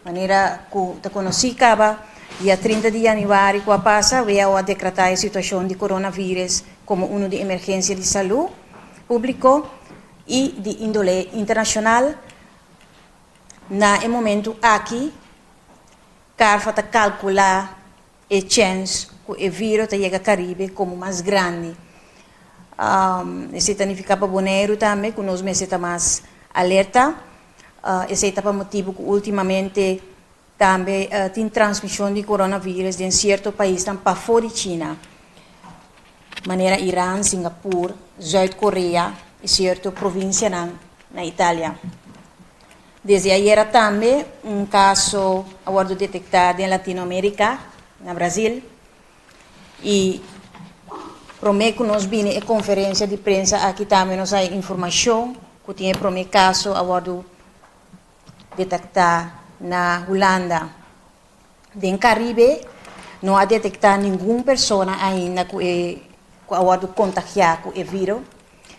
Manera ku ta konosí kaba, dia 30 di yanüari ku a pasa, WHO a dekretá e situashon di coronavirus komo unu di emergensia di salú públiko i di índole internashonal. Na e momentu aki, Carfa ta kalkulá e chèns ku e viro ta yega Karibe komo mas grandi. Esei ta nifiká pa Boneiru tambe ku nos mester ta mas alerta. Esei ta pa motibu ku últimamente tambe tin transmishon di coronavirus den sierto paisnan pafó di China, manera Iran, Singapur, Zuid Korea i sierto provinsianan na Italia. Desde ayera tambe un kaso a wòrdu detektá den Latinoamérika, na Brazil, i promé ku nos bini e konferensia di prensa aki tambe nos haña informashon ku tin e promé kaso a wòrdu detektá na Hulanda. Den Karibe no a detektá ningun persona ainda ku e ku a wòrdu kontagiá ku e viro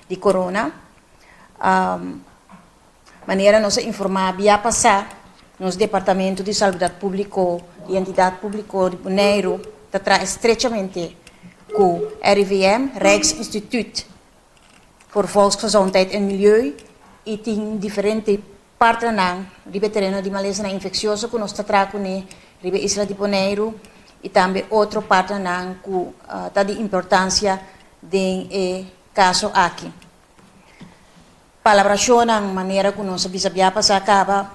di korona. Manera nos a informá bia pasá, nos Departamento di Salubridat Públiko i Entidat Públiko di Boneiru ta traha estrechamente ku RIVM, Rijksinstituut voor Volksgezondheid en Milieu, i tin diferente partnernan riba e tereno di malesanan infeksioso ku nos ta traha kuné riba e isla di Boneiru i tambe otro partnernan ku ta di importansia den e kaso aki. Palabrashonnan manera ku nos a bisa bia pasá kaba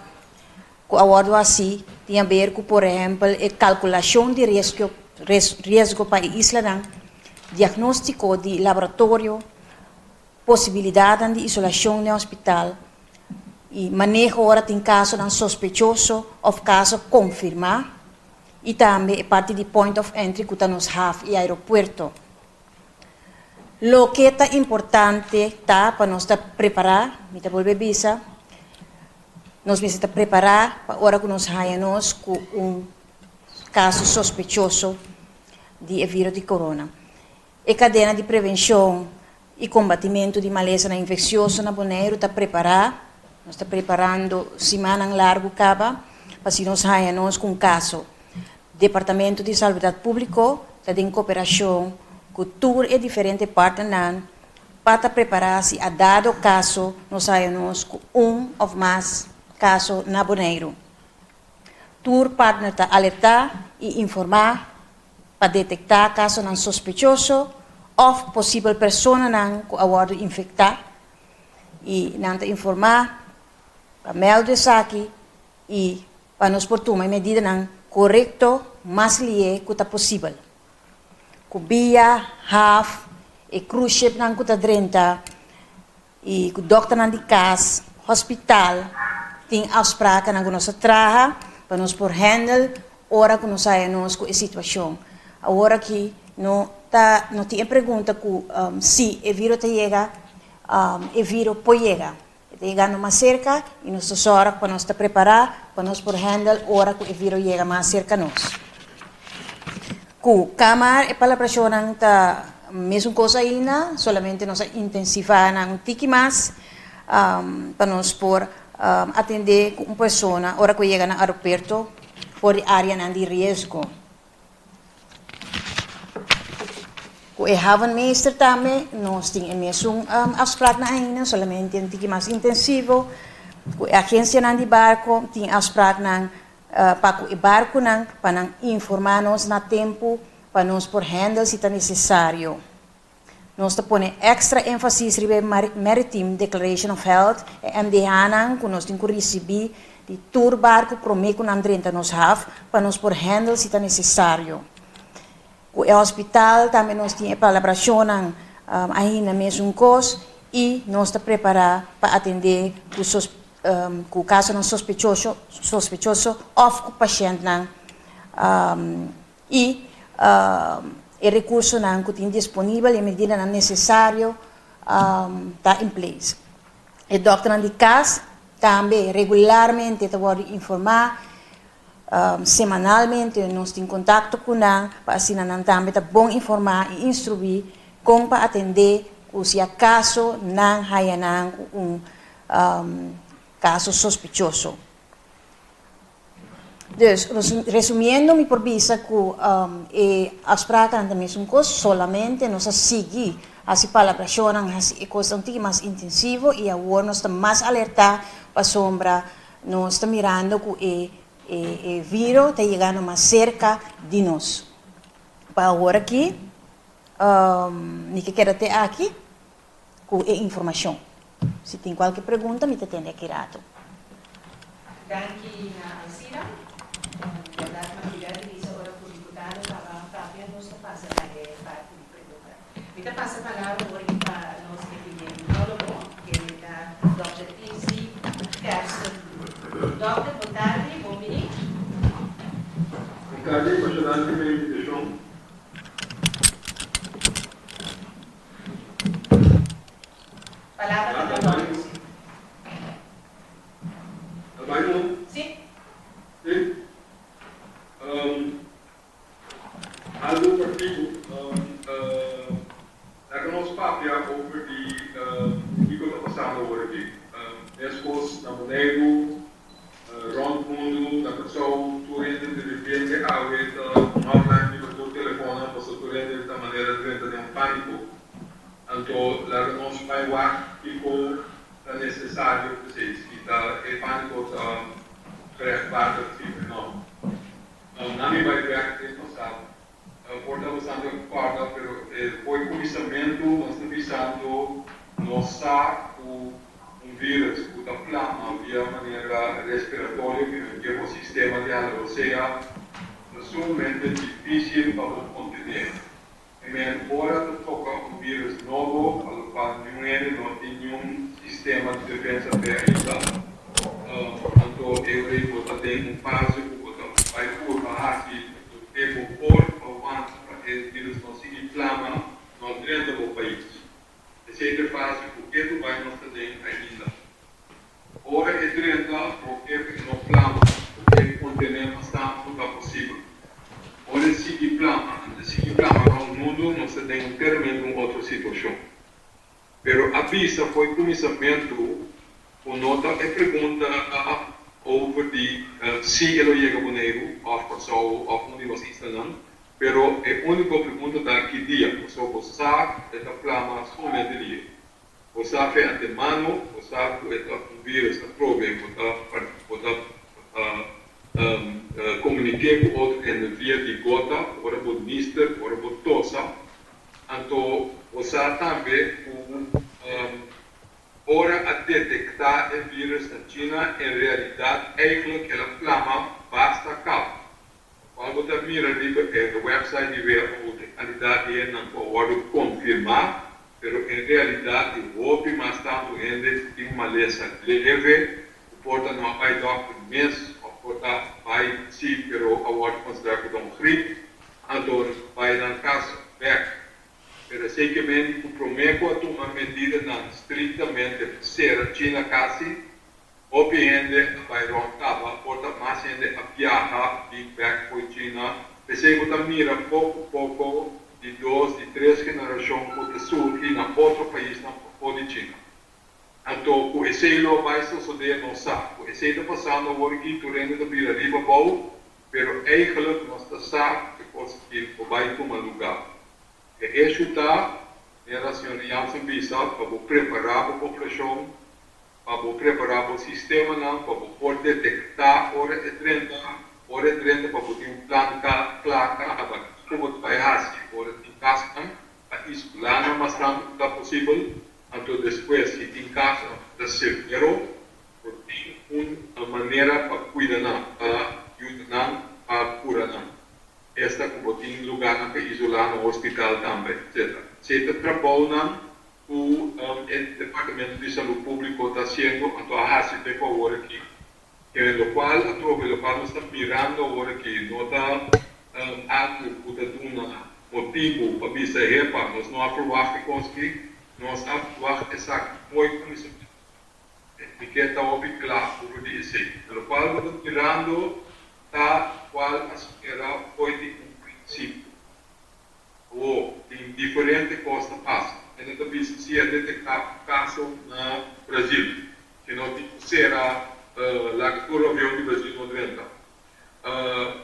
ku a wòrdu hasí tin aber ku por ehèmpel e kalkulashon di riesgo pa e islanan, diagnóstiko di laboratorio, posibilidatnan di isolashon den hospital i maneho ora tin kasonan sospechoso òf kaso konfirmá i tambe e parti di point of entry ku ta nos haf i aeropuerto. Loke ta importante ta pa nos ta prepará, mi ta bolbe bisa, nos mester ta prepará pa ora ku nos haña nos ku un kaso sospechoso di e viro di corona. E kadena di prevenshon i kombatimentu di malesanan infeksioso na Boneiru ta prepará, nos ta preparando simannan largu kaba pa si nos haña nos ku un kaso. Departamento di Salubridad Publico ta den cooperacion cu tur e diferente partnernan pa ta prepara si a dado caso nos haya nos cu un of mas caso na Boneiru. Tur partner ta alerta y informa pa detecta casonan sospechoso of posibel personanan cu a wordo infecta y nan ta informa pa meldo esaki y pa nos por tuma e medidanan korekto mas lié ku ta posibel. Ku bia, haf, e cruise shipnan ku ta drenta i ku dòkternan di kas, hospital, tin afsprakennan ku nos ta traha pa nos por handle ora ku nos haya nos ku e situashon. Awor aki no ta no tin e pregunta ku si e viro ta yega, e viro por yega. E ta yegando mas serka i nos ta sòrg pa nos ta prepará pa nos por hèndel ora ku e viro yega mas serka nos. Ku Kamar e palabrashonnan ta mesun kos ainda, solamente nos a intensivá nan un tiki mas pa nos por atendé ku un persona ora ku e yega na aeropuerto for di áreanan di riesgo. Ku e havenmeester tambe nos tin e mesun afspraaknan ainda, solamente un tiki mas intensivo. Ku e agensianan di barko tin afspraaknan pa ku e barkunan pa nan informá nos na tempu pa nos por handle si ta nesesario. Nos ta pone èkstra énfasis riba e Maritime Declaration of Health, e MDH-nan ku nos tin ku risibí di tur barku promé ku nan drenta nos haf pa nos por handle si ta nesesario. Ku e hospital tambe nos tin e palabrashonnan ainda mesun kos i nos ta prepará pa atendé ku ku kasonan sospechoso sospechoso òf ku pashèntnan i e rekursonan ku tin disponibel i e medidanan nesesario ta in place. E dòkternan di kas tambe regularmente ta wòrdu informá, semanalmente nos tin kontakto ku nan pa asina nan tambe ta bon informá i instruí kon pa atendé ku si akaso nan haya nan ku un kaso sospechoso. Dus, resumiendo, mi por bisa ku e afspraken ta mesun kos, solamente nos a sigui hasi palabrashon, hasi e kos un tiki mas intensivo i awor nos ta mas alerta pasobra nos ta mirando ku e virus ta yegando mas serka di nos. Pa awor aki, mi ke keda te aki ku e informashon. Si tin kualke pregunta, mi ta tende aki ratu. Danki na Alcira. Berdat, mayoria di bisa ora ku diputado kaba papia, nos ta pasa na e parti di pregunta. Mi ta pasa palabra awor pa nos epidemiólogo, ku ta Dr. Izzy Gerstenbluth. Dòkter, bon tardi, bon bini. Bon tardi, danki pa e invitashon. Palabra ta na dòkter. Bai no? Si. Si. Algu kòrtiku. Laga nos papia over di kiko ta pasando awor aki. Meskos na Boneiru, rònt mundu, na Kòrsou, tur hende di repente awe ta un hotline riba tur telefòn, pasobra tur hende ta manera drenta den un pániko. Anto laga nos bai wak kiko ta nesesario presis, si ta e pániko ta gerechtvaardigd, si òf no. Nami bai bèk den pasado. Por ta bastante kòrda, pero for di kuminsamentu nos ta bisando nos sa ku un virus ku ta plama via manera respiratorio ku e bo sistema di hala rosea ta sumamente difísil pa bo kontené. I men ora ta toka un virus nobo pa lokual niun hende no tin niun sistema di defensa p'e ainda, anto e ora ei bo ta den un fase ku bo ta bai purba hasi loke bo por pa wanta pa e virus no sigui plama, no drenta bo pais. Esei ta e fase ku ketu bai nos ta den ainda. Ora e drenta, bo ke pa e no plama, bo ke kontené mas tantu ku ta posibel. Ora e sigui plama, e sigui plama rònt mundu, nos ta den enteramente un otro situashon. Pero a bisa fo'i kuminsamentu ku no ta e pregunta over di si e lo yega Boneiru òf Kòrsou òf un di nos islanan, pero e úniko pregunta ta ki dia, pasobra bo sa e ta plama sumamente lihe. Bo sa fe antemano, bo sa ku e ta un virus atrobe, bo ta komuniké ku otro hende via di gota, ora bo nister, ora bo tosa. Anto bo sa tambe ku ora a detektá e virus na China, en realidat eigenlijk el a plama basta kaba. Kual bo ta mira riba e website di WHO, e kantidat di hendenan ku a wòrdu konfirmá, pero en realidat tin hopi mas tantu hende ku tin malesa leve, ku por ta no a bai dòkter mes òf por ta bai sí pero a wòrdu konsiderá ku ta un grip, anto bai nan kas bèk. Pero esei ke men ku promé ku a tuma medidanan estriktamente pa sera China kasi, hopi hende a bai rònt kaba, por ta mas hende a biaha bin bèk fo'i China. P'esei bo ta mira poko poko di dos, di tres generashon ku ta surgi na otro paisnan pafó di China. Anto ku esei lo bai sosodé nos sa. Ku esei ta pasando awor aki tur hende ta bira riba bou, pero eigenlijk nos ta sa ku e kos aki lo bai tuma lugá. E eshu ta, manera señor Jansen bisa, pa bo prepará bo poblashon, pa bo prepará bo sistemanan, pa bo por detektá ora e drenta, ora e drenta pa bo tin un plan kla kaba kiko bo ta bai hasi ora tin kasonan, pa isolá nan mas tantu ku ta posibel. Anto despues si tin kasonan ku ta severo, bo tin un manera pa kuida nan, pa yuda nan, pa kura nan. Esta ku bo tin lugánan pa isolá na hospital tambe, etcetera. Si ta trabounan ku e Departamento di Salú Públiko ta hasiendo, anto a hasi te ku awor aki. E lokual atrobe, lokual nos ta mirando awor aki, no ta algu ku ta duna motibu pa bisa hepa, nos no a ferwagt e kos aki, nos a ferwagt esaki fo'i kuminsamentu. Mi ke ta hopi kla over di esei. E lokual bo ta mirando ta kual a spera fo'i di un prinsipio. Awor, tin diferente kos ta pasa. Hende ta bisa si a detektá un kaso na Brazil, ke no tin ku sera laga tur avion di Brazil no drenta.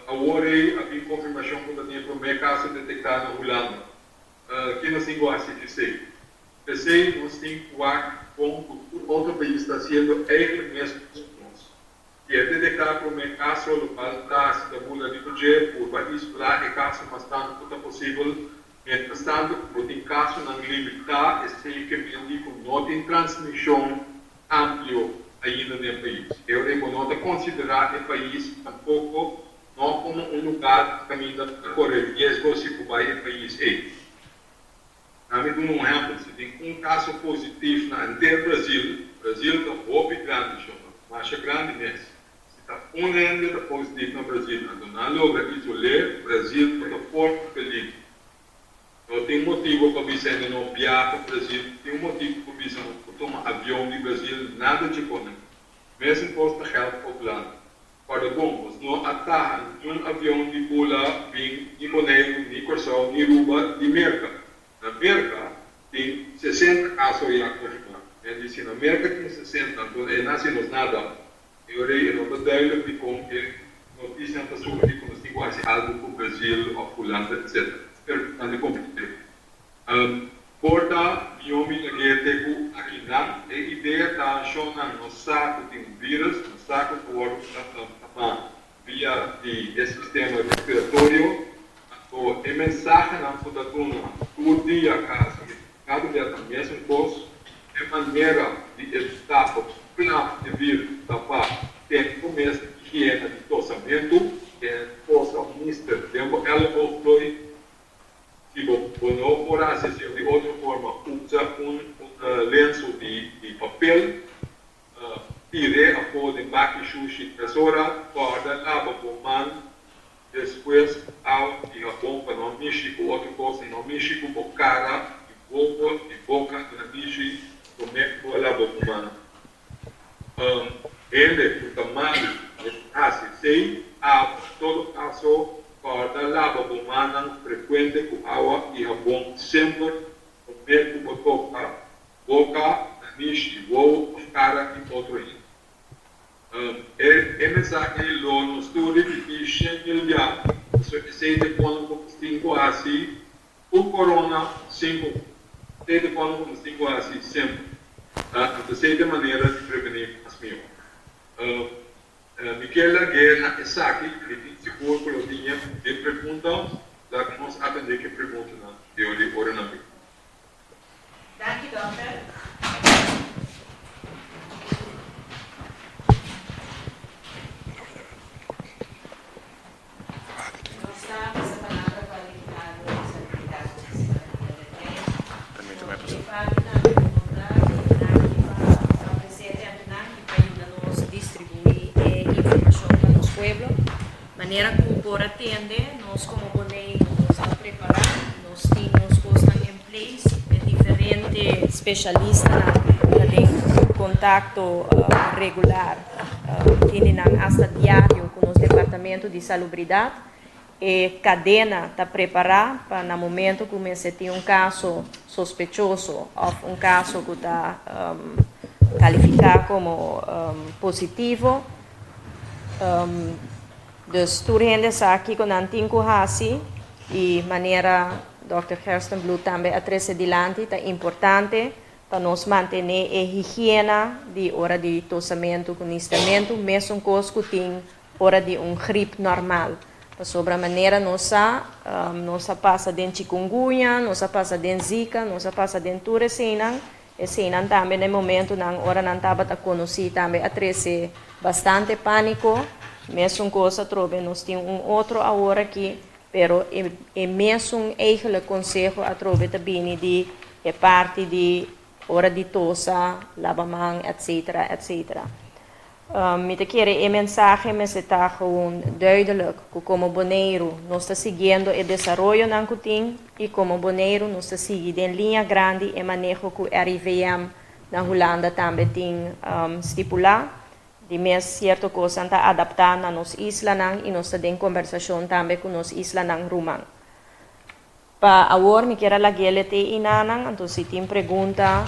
Awor ei a bin konfirmashon ku ta tin e promé kaso detektá na Hulanda. Ke nos tin ku hasi esei? P'esei nos tin ku wak kon ku tur otro pais ta hasiendo eigentlik mes ku nos. Si e detektá promé kaso, lokual ta si ta bula riba dje, purba isolá e kaso mas tantu ku ta posibel. Miéntras tantu ku bo tin kasonan limitá, esei ke men di ku no tin transmishon amplio ainda den pais. E ora ei bo no ta konsiderá e pais tampoko no komo un lugar kaminda ta kore riesgo si bo bai e pais ei. Ami duna un ehèmpel, si tin un kaso positif na henter Brazil, Brazil ta hopi grandi shon, masha grandi mes. Si ta un hende ta positif na Brazil anto nan logra isol'é, Brazil ta forte peligro. No tin motibo pa bisa hende no biaha pa Brazil, no tin un motibo pa bisa no por tuma avion di Brazil, nada dje konan. Mesun kos ta geld pa Hulanda. Kòrda bon, nos no a taha niun avion di bula bin ni Boneiru, ni Kòrsou, ni Ruba di Merka. Na Merka tin 60 kaso ya konfirmá. Men di si na Merka tin 60, anto e na hasi nos nada. E ora ei e no ta duidelijk dikon e notisianan ta surgi ku nos tin ku hasi algu ku Brazil òf Hulanda etc. Pero nan ta komprendé. Por ta mihó mi lag'é te ku akinan. E idea ta shonnan nos sa ku tin un vírus, nos sa ku ta wòrdu plamá via di e sistema respiratorio, anto e mensahenan ku ta duna tur dia kasi kada dia ta mesun kos. E manera di evitá pa plama e vírus ta pa tene bo mes higiena di tosamentu, tene tosa mister den bo elleboogplooi. Si bo bo no por hasi esei di otro forma, usa un lensu di papel, tir'é afó den baki shushi mesora. Kòrda laba bo man despues ku awa i habon pa no mishi ku otro kos i no mishi ku bo kara i wowo i boka i na mishi promé ku bo a laba bo man. Hende ku ta malu mester hasi esei. Awa, en todo kaso, kòrda laba bo mannan frekuente ku awa i habon semper promé ku bo toka boka, nanishi, wowo òf kara di otro hende. E mensahe lo nos tur ripití 100,000 bia, pasobra esei ta e kono ku nos tin ku hasi ku korona, sin korona. Esei ta e kono ku nos tin ku hasi semper. Anto esei ta e manera di prevení mas mihó. Mi kier lag'é na esaki, mi tin sigur ku lo tin yen den pregunta, laga nos atendé ku e preguntanan di ora nan bin. Danki dokter. Nos ta pasa palabra pa diputado Salubridad Maria del Rey. E parti tambe ku no ta danki pa ta presente akinan i pa yuda nos distribuí e informashon pa nos pueblo. Manera ku por a tende, nos komo Boneiru nos ta prepará, nos tin nos kosnan en place, e diferente spesialistanan ta den kontakto regular, kendenan asta diario ku nos departamento di salubridat. E kadena ta prepará pa na momento ku mester tin un kaso sospechoso òf un kaso ku ta kalifiká komo positivo. Dus tur hende sa kiko nan tin ku hasi i manera dòkter Gerstenbluth tambe a trese dilanti ta importante pa nos mantené e higiena di ora di tosamentu ku nistamentu mesun kos ku tin ora di un grip normal. Pasobra manera nos sa, nos a pasa den chikungunya, nos a pasa den zika, nos a pasa den tur eseinan. Eseinan tambe na e momentunan ora nan tabata konosí tambe a trese bastante pániko. Mesun kos atrobe nos tin un otro awor aki, pero e e mesun eigenlijk konseho atrobe ta bini di e parti di ora di tosa, laba man, etcetera, etcetera. Mi ta kere e mensahe mester ta gewoon duidelijk ku komo Boneiru nos ta siguiendo e desaroyonan ku tin i komo Boneiru nos ta sigui den liña grandi e maneho ku RIVM na Hulanda tambe tin stipulá. Di mes sierto kosnan ta adaptá na nos islanan i nos ta den kombersashon tambe ku nos islanan ruman. Pa awor mi kier a lag'é te inanan, anto si tin pregunta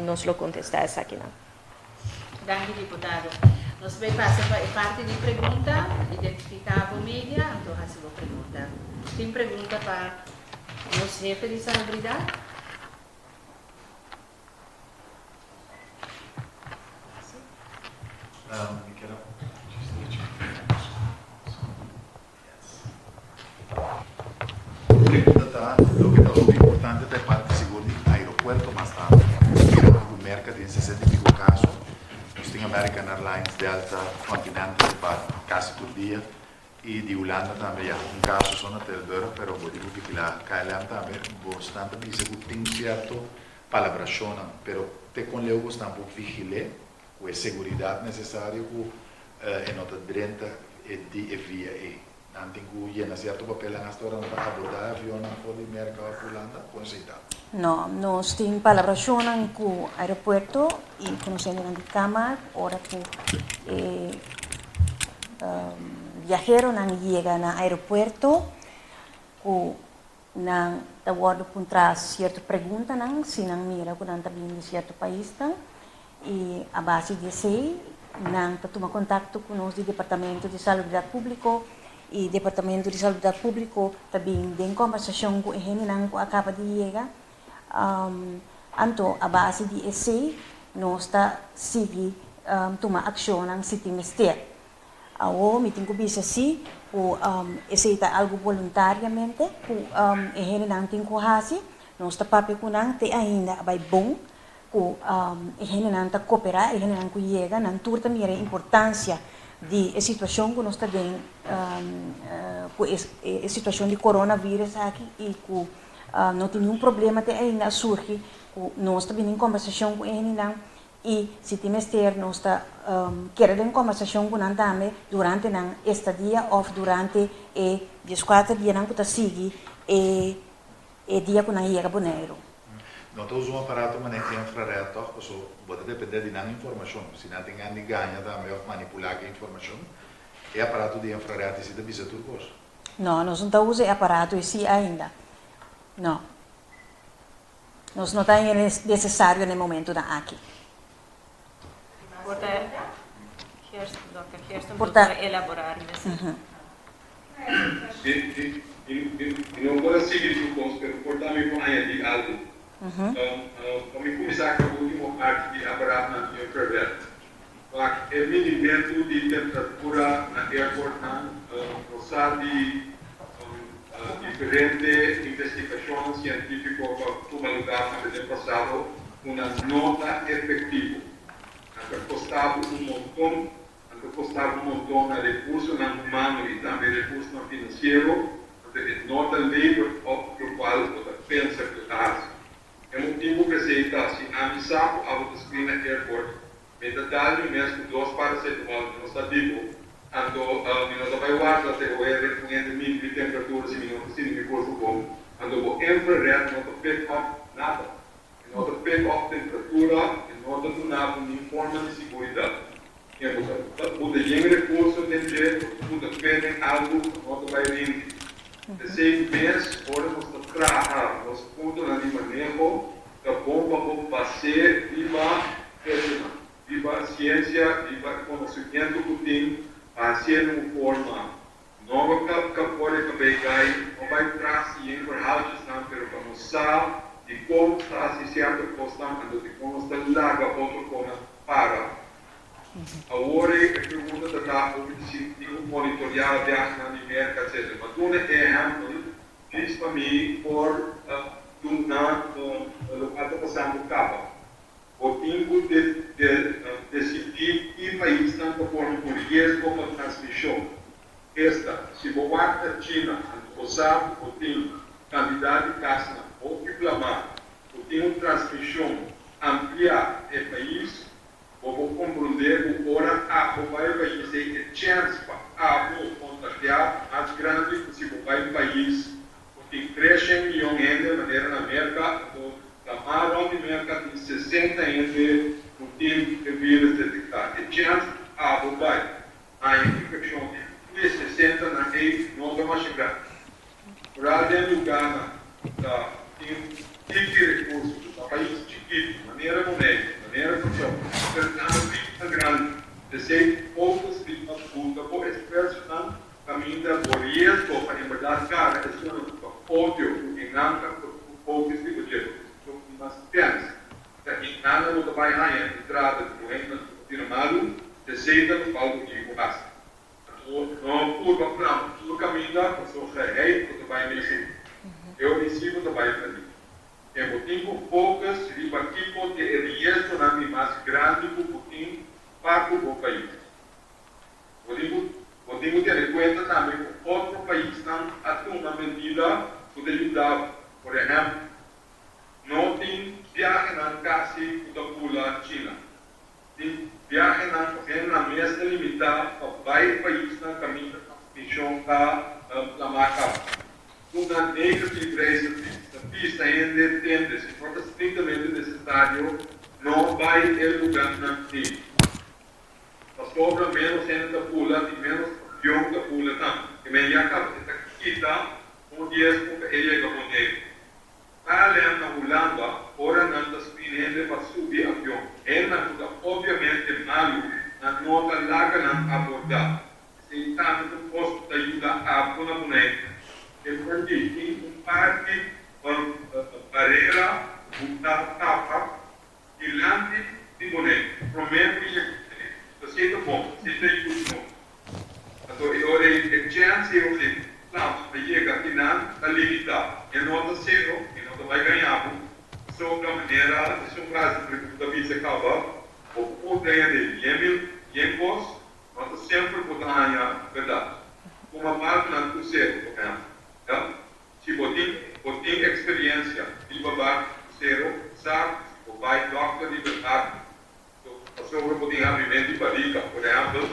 nos lo kontestá esakinan. Danki diputado. Nos ta bai pasa pa e parti di pregunta. Identifiká bo media, anto hasi bo pregunta. Tin pregunta pa nos hefe di salubridat? Pregunta ta, loke ta hopi importante ta e parti sigur di aeropuerto mas tantu. Mirando ku Merka tin sesenta i piko kaso, nos tin American Airlines, Delta, Continental ku ba kasi tur dia i di Hulanda tambe ya un kaso so na Tilburg pero bo tin ku vigilá KLM tambe. Bosnan ta bisa ku tin sierto palabrashonnan pero te kon leu bosnan por vigil'é ku e seguridat nesesario ku e no ta drenta e di e via ei. Nan tin ku yena sierto papelnan hasta ora nan ta abordá e avionnan for di Merka òf Hulanda? Kon esei ta? No, nos tin palabrashonnan ku aeropuerto i ku nos hendenan di Kamar ora ku e biaheronan yega na aeropuerto ku nan ta wòrdu puntrá sierto preguntanan si nan mira ku nan ta bini di sierto paisnan i a base di esei nan ta tuma kontakto ku nos di Departamento di Salubridat Públiko i Departamento di Salubridat Públiko ta bin den kòmbersashon ku e hendenan ku a kaba di yega. Anto a base di esei nos ta sigui tuma akshonnan si tin mester. Awor mi tin ku bisa si ku esei ta algu boluntariamente ku e hendenan tin ku hasi. Nos ta papia ku nan te ainda a bai bon ku e hendenan ta koperá, e hendenan ku yega, nan tur ta mira e importansia di e situashon ku nos ta den ku e situashon di coronavirus aki i ku no tin niun problema te ainda a surgi ku nos ta bini en kombersashon ku e hendenan. I si tin mester nos ta keda den kombersashon ku nan tambe durante nan estadia òf durante e dieskuater dianan ku ta sigui e e dia ku nan yega Boneiru. No ta usa un aparato manera infrared tòg, paso bo ta dependé di nan informashon. Si nan tin gana di gaña tambe òf manipulá ku e informashon, e aparato di infrared esei ta bisa tur kos. No, nos no ta usa e aparato esei ainda. No. Nos no ta haña nesesario na e momentunan aki. Por ta Dòkter Gersten por ta elaborá riba esei. Mi no por a sigui tur kos, pero por ta mi por añadí algu. Pa mi kuminsá ku e último parti di aparatnan di infrared. Wak, e midimentu di temperatura na airportnan no sa di diferente investigashonnan sientífiko ku a tuma lugá tambe den pasado ku nan no ta efektivo. Nan ta kosta bo un monton, nan ta kosta bo un monton na rekursonan humano i tambe rekursonan finansiero, anto e no ta lever op lokual bo ta pensa ku e ta hasi. E motibu p'esei ta si ami sa ku abo ta screen na airport, mi ta dal mi mes ku dos paracetamol, mi no sa di bo, anto mi no ta bai warda te oe un hende midi mi temperatura si mi no ta sinti mi kurpu bon, anto bo infrared no ta pick up nada, e no ta pick up temperatura, e no ta duna bo nin forma di siguridat. E bo ta buta yen rekurso den dje, bo ta buta fe den algu ku no ta bai rindi. P'esei mes ora nos ta traha nos puntonan di maneho, ta bon pa bo bas'é riba echonan, riba siensia, riba e konosementu ku tin pa hasié den un forma no ka por e kabei gai, no bai tras di yen verhaaltjesnan, pero pa nos sa dikon nos ta hasi sierto kosnan anto dikon nos ta laga otro kosnan para. Awor e pregunta ta ta hopi di si tin ku monitoreá biahenan di Merka etcetera. Ma duna e ehèmpel djis pa mi por duna lokual ta pasando kaba. Bo tin ku desidí ki paisnan ta pone un riesgo pa transmishon. Esta, si bo wak na China anto bo sa ku bo tin kantidat di kasnan hopi plamá ku tin un transmishon ampliá e pais, Bo por komprondé ku ora abo bai e pais ei e chèns pa abo kontagiá ta mas grandi ku si bo bai un pais ku tin treshen mion hende manera na Merka anto ta mas rònt di Merka tin 60 hende ku tin e vírus detektá. E chèns ku abo bai haña infekshon di e 60 nan ei no ta masha grandi. Foral den lugánan ku ta tin tiki rekurso, ku ta pais chikitu, manera Boneiru, manera Kòrsou, pero tambe ta grandi. P'esei focus riba buta bo esfuersonan kaminda bo riesgo pa en bèrdat gara esunnan ku ta obvio ku e nan ta ku focus riba dje pa posishon di mas tèns. Ta e nan bo ta bai haña entrada di bo hendenan ku ta bira malu, p'esei ta lokual bo tin ku hasi. Anto no purba plama tur kaminda pasobra geheid bo ta bai mesun. E ora ei si bo ta bai pèrdí. E bo tin ku focus riba kiko te e riesgonan di mas grandi ku bo tin pa ku bo pais. Bo tin ku bo tin ku tene kuenta tambe ku otro paisnan a tuma medida ku ta yuda bo. Por ehèmpel, no tin biahenan kasi ku ta bula China. Tin biahenan ku hendenan mes ta limitá pa bai e paisnan kaminda transmishon ta plamá kaba. Duna negative reisadvies ta bisa hende tende si no ta stritamente nesesario no bai e lugánan ei. Pasobra ménos hende ta bula i ménos avion ta bula tambe. E men ya kaba e ta kita un riesgo pa e yega Boneiru. KLM na Hulanda ora nan ta spin hende pa subi avion. Hendenan ku ta obviamente malu nan no ta laga nan abordá. Esei tambe ta un kos ku ta yuda abo na Boneiru. E purdi tin un par di barera ku ta tapa dilanti di Boneiru promé ku yega Boneiru. Esei ta bon, esei ta yuda nos. Anto e ora ei e chèns ei of e kans pa yega akinan ta limitá. E no ta sero, e no ta bai gaña bo. Pasobra manera esun frase ku ta bisa kaba, bo por gaña den yen mil yen kos, No ta semper bo ta haña bèrdat. Tuma barkunan krusero, por ehèmpel. Ya. Si bo tin bo tin eksperiensia riba barku krusero, sa ku si bo bai dòkter riba e barku, pasobra bo tin habrimentu di barika, por ehèmpel,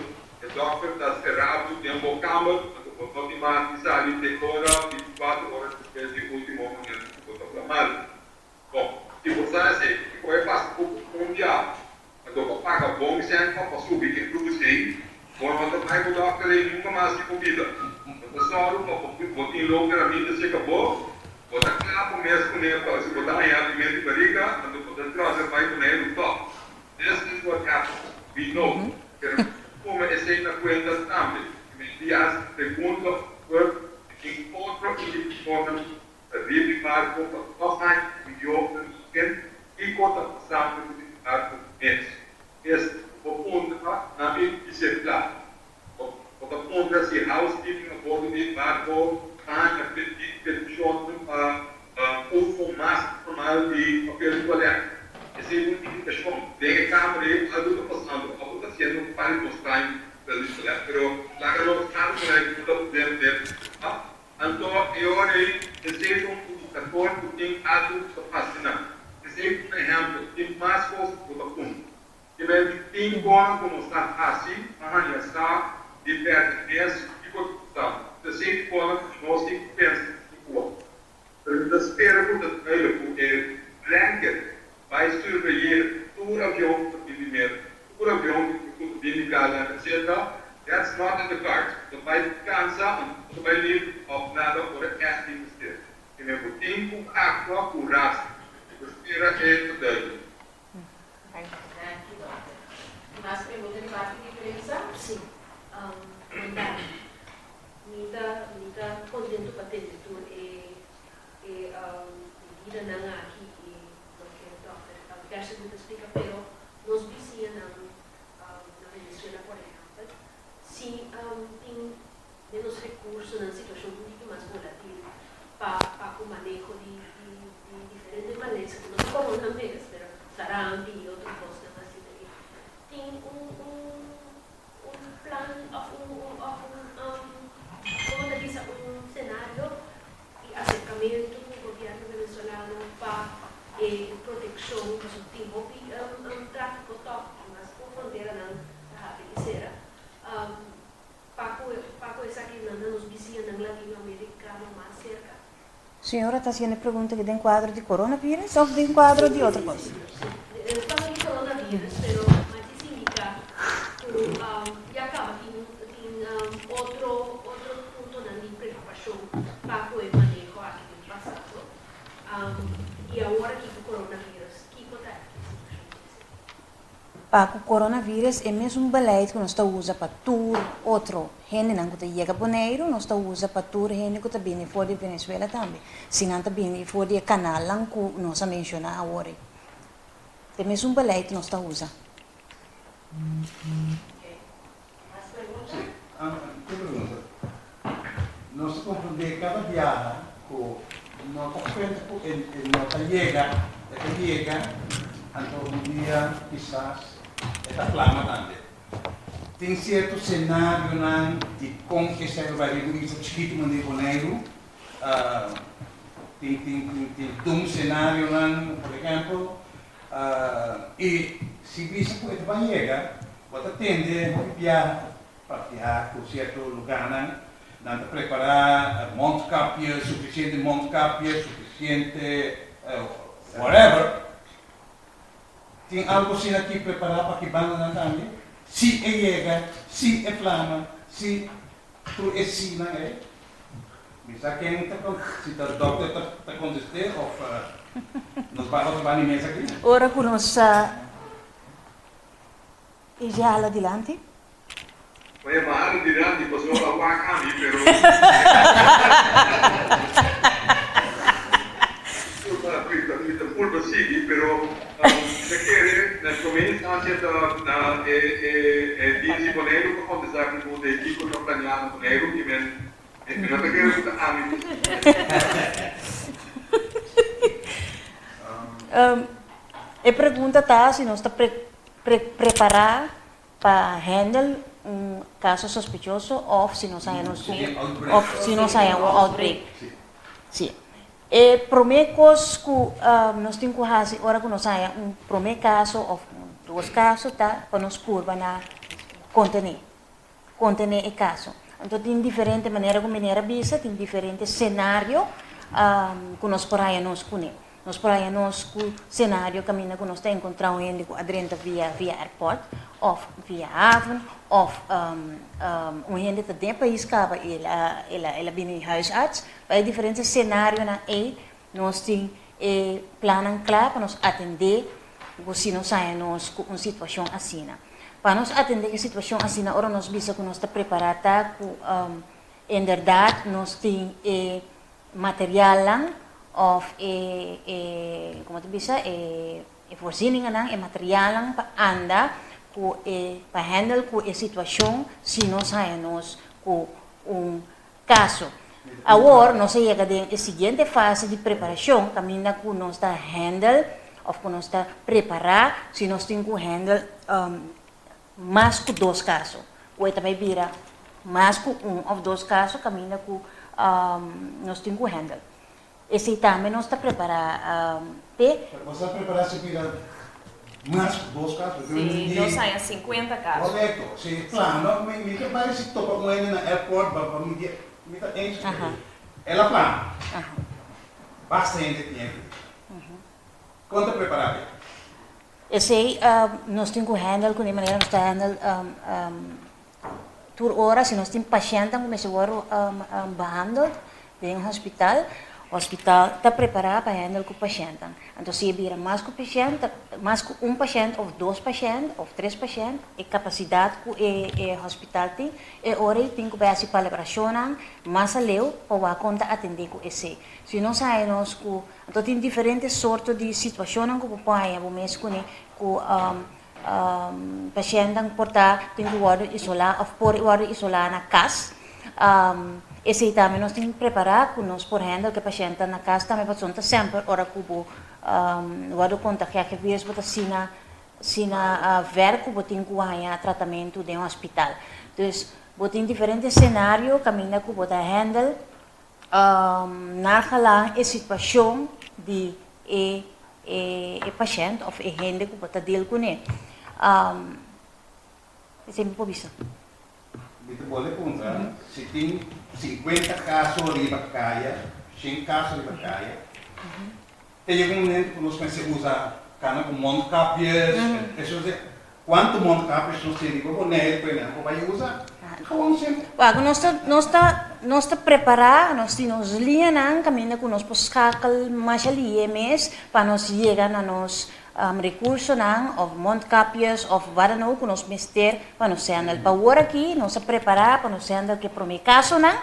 e dòkter ta sera bo den bo kamber, anto bo no tin mas di sali te ora 24 ora despues di último momentu ku bo ta bla malu. Bon, si bo sa esei, kiko e pasa ku bo un dia? Anto bo paga bon sèn pa pa subi e krus ei, bo no ta bai bo dòkter ei nunka mas di bo bida. Bo ta sòru pa bo bo tin loke ramita serka bo, bo ta kla bo mes kuné pa si bo ta haña pimenta di barika, anto bo ta tròse bai Boneiru tòg. This is what happens. We know. Pero tuma esei na kuenta tambe. Mi a hasi pregunta òf tin otro indikashonnan. Ta riba e barco pa tòg haña un mihó origen kiko ta pasando riba e barco mes. Esta, bo puntra na mi bis'é kla. Bo ta puntra si housekeeping a bordo di e barco ta haña petishonnan pa uso mas formal di papel di toilet. Esei ta un indikashon. Den e kamer ei algu ta pasando. Abo ta hasiendo un par di kos straño ku papel di toilet, pero laga nos sabi ku nan ta poder ver. Anto e ora ei esei ta un indikador ku tin algu ku ta pasa nan. Esei ta un ehèmpel, tin mas kos ku bo ta puntra. Te mester di tin kona ku nos ta hasi pa haña sa di pèrdè mes kiko ta pasando. Ta esei ta kona ku nos tin ku pensa di kua. Pero mi ta spera ku ta duidelijk ku e blanket bai surveilleer tur avion ku ta bin di Merka, tur avion ku ta bin di KLM etc. That's not in the cards. Bo ta bai cansa, bo ta bai lief of nada ora echt tin mester. Kende bo tin cu actua cu rason. Mi ta spera e ta duidelijk. Danki dokter. Tin mas pregunta di parti di prensa? Sí. Bon tardi. Mi ta mi ta contento pa tende tur e e medidanan aki y loke dokter Gerson ta splica pero nos bisiñanan na Venezuela por ehèmpel si tin menos rekursonan situashon un tiki mas volatil pa pa ku maneho di di di diferente malesa ku no ta korona mes pero sarampi i otro kosnan asina i tin un un un plan òf un un òf un komo ta bisa un senario i aserkamentu ku gobièrnu venezolano pa e protekshon pasobra tin hopi tráfiko tòg i mas ku fronteranan ta habri i sera pa ku pa ku esakinan na nos bisiñanan latinoamerikano mas serka. Señora ta haciendo e pregunta aki den cuadro di coronavirus of den cuadro di otro cos? Estamos di coronavirus pero mas di sindica cu ya caba tin tin otro otro puntonan di preocupacion pa cu e maneho aki den pasado y awor aki cu coronavirus kico ta e situacion di esey? Pa ku coronavirus e mesun beleid ku nos ta usa pa tur otro hendenan ku ta yega Boneiru, nos ta usa pa tur hende ku ta bini for di Venezuela tambe, si nan ta bini for di e kanalnan ku nos a menshoná awor ei. E mesun beleid nos ta usa. Mas pregunta? Sí, tin pregunta. Nos ta konfundí kada biaha ku no ta kuenta ku e no ta yega, e ta yega, anto un dia kisas e ta plama tambe. Tin sierto senarionan di kon esei lo bai riba un isla chikitu manera Boneiru. Tin tin tin tin dun senarionan, por ehèmpel, I si bisa ku e ta ban yega, bo ta tende hopi biaha papia ku sierto lugánan, nan ta prepará mondkapje, sufisiente mondkapje, sufisiente whatever. Tin algu asina aki prepará pa ki bandanan tambe? Si e yega, si e plama, si Tur e sinan ei, mi sa ken ta si ta dokter ta kontest'é òf nos bai otro banda di mesa aki. Ora ku nos sa e ya hala dilanti. Bai a hala dilanti pasobra a wak ami pero mi ta purba sigui pero mi ta kere na prome instancia ta na e e dienst di Boneiru pa contesta e pregunta ei kico ta planea na Boneiru y men mi no ta kere cu ta ami E pregunta ta si nos ta prepara pa handle un caso sospechoso of si nos haya nos of si nos haya un outbreak. Si. E prome kos ku nos tin ku hasi ora ku nos haña un prome kaso òf dos kaso ta pa nos purba na kontené, kontené e kaso. Anto tin diferente manera ku meneer a bisa, tin diferente senario ku nos por haña nos kuné. Nos por haña nos ku senario kaminda ku nos ta enkontrá un hende ku a drenta via via airport òf via haven òf un hende ta den e pais kaba i el a el a bini huisarts. Pa e diferente senarionan ei nos tin e plannan kla pa nos atendé ku si nos haña nos ku un situashon asina. Pa nos atendé ku e situashon asina ora nos bisa ku nos ta prepará ta ku inderdat nos tin e materialnan òf e e komo ta bisa e voorzieningennan, e materialnan pa anda ku e pa handle ku e situashon si nos haña nos ku un Kaso. Awor nos a yega den e siguiente fase di preparashon kaminda ku nos ta handle òf ku nos ta prepará si nos tin ku handle mas ku dos kaso. Ku e ta bai bira mas ku un òf dos kaso kaminda ku nos tin ku handle. Esei tambe nos ta prepará p'e. Pero boso ta prepará si bira mas ku dos kaso? Si nos haña sinkuenta kaso. Korekto. Si plano, mi mi ta bai si topa un hende na airport pa pa mi di mi ta eens ku el a plano. Basta hende tin aki. Kon ta prepará p'e? Esei nos tin ku handle ku di manera nos ta handle Tur ora si nos tin pashèntnan ku mester wòrdu behandeld den hospital, hospital ta prepará pa hèndel ku pashèntnan. Anto si e bira mas ku pashènt, mas ku un pashènt òf dos pashènt òf tres pashènt, e kapasidat ku e e hospital tin, e ora ei tin ku bai hasi palabrashonnan mas aleu pa wak kon ta atendé ku esei. Si nos haña nos ku, anto tin diferente sorto di situashonnan ku bo por haña bo mes kuné ku Pashèntnan por ta tin ku wòrdu isolá òf por wòrdu isolá na kas. Esei tambe nos tin prepará ku nos por hèndel ku e pashèntnan na kas tambe pasobra ta semper ora ku bo wòrdu kontagiá ku e vírùs bo ta asina asina vèr ku bo tin ku haña tratamentu den hospital. Dus bo tin diferente senario kaminda ku bo ta hèndel Nagelang e situashon di e e pashènt òf e hende ku bo ta deal kuné. Esei mi por bisa. Mi ta bolbe puntra si tin sinkuenta kaso riba kaya, shen kaso riba kaya, te yega un momento ku nos mester usa kana ku mondkapjes, eso es. Cuanto mondkapjes nos tin riba Bonaire cu e nan por bay usa? Gewoon simpel. Wak, nos ta, nos ta, nos ta prepara, nos tin nos liñanan caminda cu nos por schakel masha lihe mes pa nos yega na nos Recursonan of mondkapjes of wat dan ook ku nos mester pa nos handle. Pa awor aki nos a prepará pa nos handle ku e promé kasonan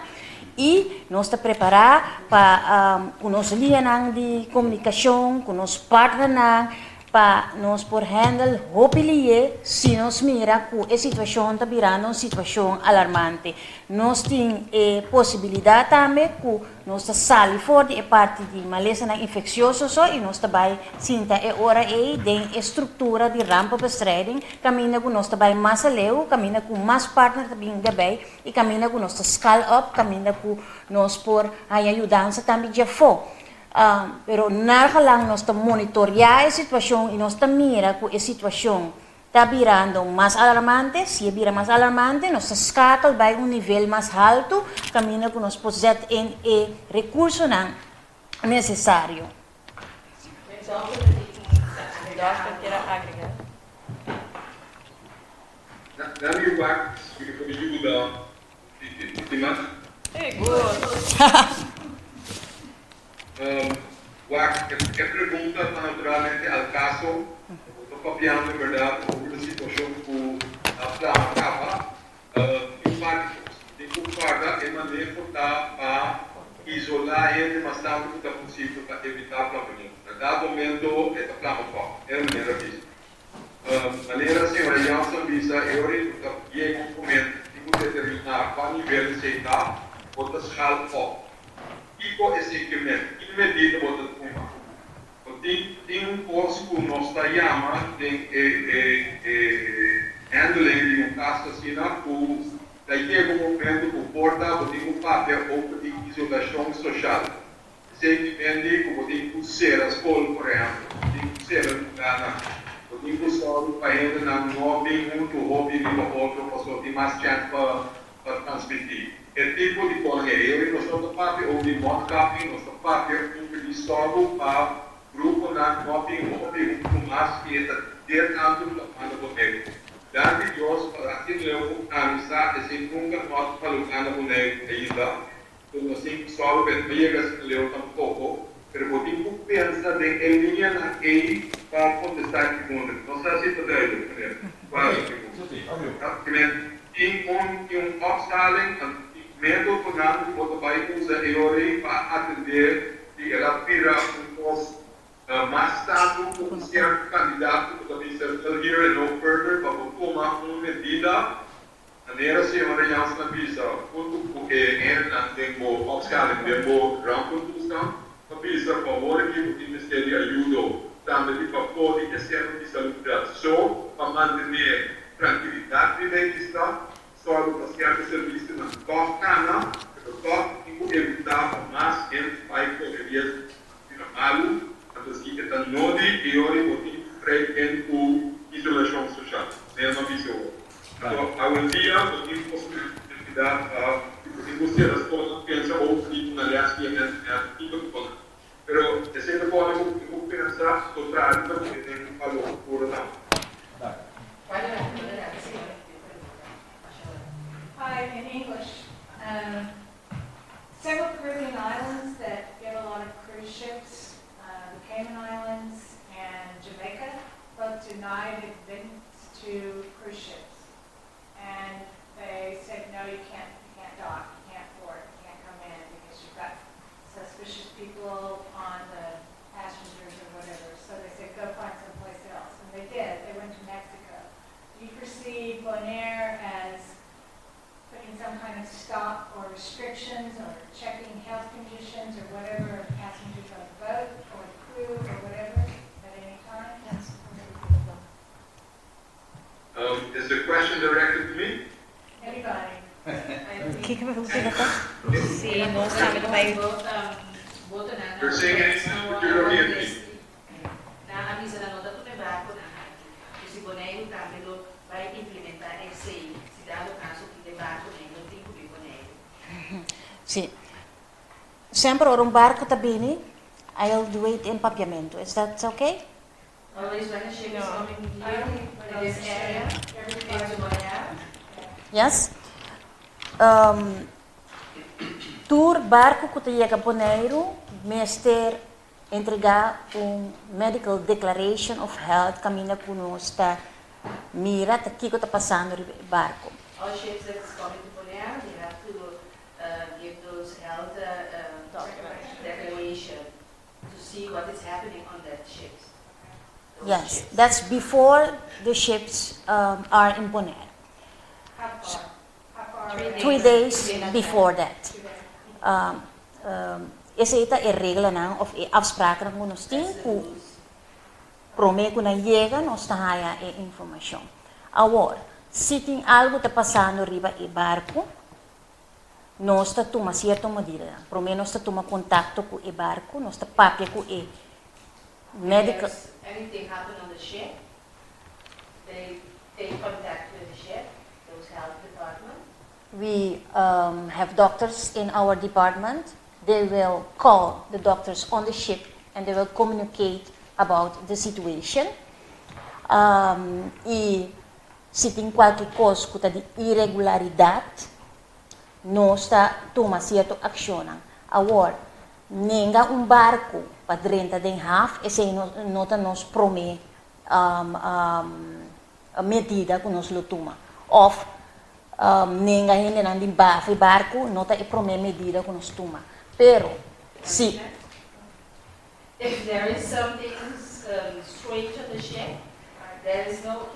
i nos ta prepará pa ku nos lianan di komunikashon, ku nos partnernan pa nos por handle hopi lié si nos mira ku e situashon ta birando un situashon alarmante. Nos tin e posibilidat tambe ku Nos ta sali for di e parti di malesanan infeksioso so i nos ta bai sinta e ora ei den e struktura di rampenbestrijding, kaminda ku nos ta bai mas aleu, kaminda ku mas partner ta bin debei i kaminda ku nos ta skal op, kaminda ku nos por haña yudansa tambe djafó. Pero nargalang nos ta monitoriá e situashon i nos ta mira ku e situashon Ta birando mas alarmante, si e bira mas alarmante nos ta skakel bai un nivel mas haltu kaminda ku nos por zet in e rekursonan nesesario. Dòkter kier a agregá? Na mi wak si mi por yuda un mas. Sigur. Wak, e pregunta ta naturalmente al caso. Bo ta papiando en berdad over de situacion cu a plama caba. Tin varios cos. Tin cu guarda e maneho ta pa isola hende mas tanto cu ta posibel pa evita plamamiento. Na dado momento e ta plama toch, e manera bisa. Manera señora Jansen bisa e ora cu ta yega un momento tin cu determina cua nivel esey ta, bo ta schaal op. Kiko esei ke men? Ki medida bo ta tuma? Bo tin tin un kos ku nos ta yama den e e e handling di un kaso asina ku ta yega un momento ku por ta bo tin ku papia over di isolashon soshal. Esei ke men di ku bo tin ku sera skol por ehèmpel, bo tin ku sera lugánan, bo tin ku sòru pa hendenan no bin huntu hopi riba otro pasobra tin mas chèns pa pa transmití e tipo di kos ei. Ey nos no ta papia over di mondkapje, nos ta papia over di sòru pa gruponan no bin hopi huntu mas i e ta der tantu ku ta manda Boneiru. Danki Dios pa hasi leu ku ami sa esei nunka no a tuma lugá na Boneiru ainda, so nos tin ku sòru pa e no yega asina leu tampoko, pero bo tin ku pensa den e liñanan ei pa kontestá e pregunta. No sa si ta duidelijk, meneer. Kual e pregunta? Tin un tin un opschaling, anto tin metodonan ku bo ta bai usa e ora ei pa atendé si el a bira un kos mas tantu ku un sierto kandidat ku bo ta bisa till here and no further pa bo tuma un medida manera señora Jansen a bisa huntu ku e hendenan den bo opschaling den bo rampentoestand pa bisa ku awor aki bo tin mester di ayudo tambe di pafó di e sentro di salubridat so pa mantené Trankilidat riba e isla, sòru pa sierto servisionan tòg kana, pero tòg tin ku evitá pa mas hende bai kore riesgo di bira malu, anto si e ta nodi e ora bo tin ku frei den ku isolashon soshal, Nelma bisa awor. Anto awendia bo tin posibilidat pa si bo tin ku sera skolnan pensa over di duna lès via internet, kiko ta pone. Pero esei ta pone ku bo tin ku pensa kontrario ta loke den balor puro tambe. Hi, in English. Um, several Caribbean islands that get a lot of cruise ships, the Cayman Islands and Jamaica, both denied admittance to cruise ships. And they said, no, you can't, you can't dock, you can't port, you can't come in because you've got suspicious people on the passengers or whatever. So they said, go find someplace else. And they did. They went to Mexico. Do you perceive Bonaire as putting some kind of stop or restrictions or checking health conditions or whatever of passengers on the boat or the crew or whatever at any time? Yes. Is the question directed to me? Anybody? Kiko e pregunta ta? Si, nos tambe ta bai. You're saying anything particularly at me? Nan a bisa nan no ta tuma e barkonan aki. I si Boneiru tambe lo bai implementá esei, si dado kaso tin e barkonan no tin ku bin Boneiru. Si. Semper ora un barko ta bini, I'll do it in Papiamento. Is that okay? Always when a ship is coming here in this area, into Bonaire. Yes. Tur barku ku ta yega Boneiru mester. entregá un medical declaration of health kaminda ku nos ta mira ta kiko ta pasando riba e barko. All ships that is coming to Bonaire, they have to give those health declaration to see what is happening on that ships. Those Yes, ships. That's before the ships are in Bonaire. How far? How far? 3 days. 3 days In before that. 2 days. Esei ta e reglanan òf e afspraken ku nos tin That's the ku rules. Promé ku nan yega nos ta haya e informashon. Awor, si tin algu ta pasando riba e barku, nos ta tuma sierto medida. Promé nos ta tuma kontakto ku e barku, nos ta papia ku e medical. If there's anything happen on the ship, they take contact with the ship, those health department. We have doctors in our department. They will call the doctors on the ship and they will communicate about the situation. I si tin kualke kos ku ta di irregularidat, nos ta tuma sierto akshon. Awor, nenga un barku pa drenta den haf, esei no, no ta nos promé medida ku nos lo tuma. Òf nenga hendenan di baha barku, no ta e promé medida ku nos tuma. Pero, si If there is something strange on the ship, there is no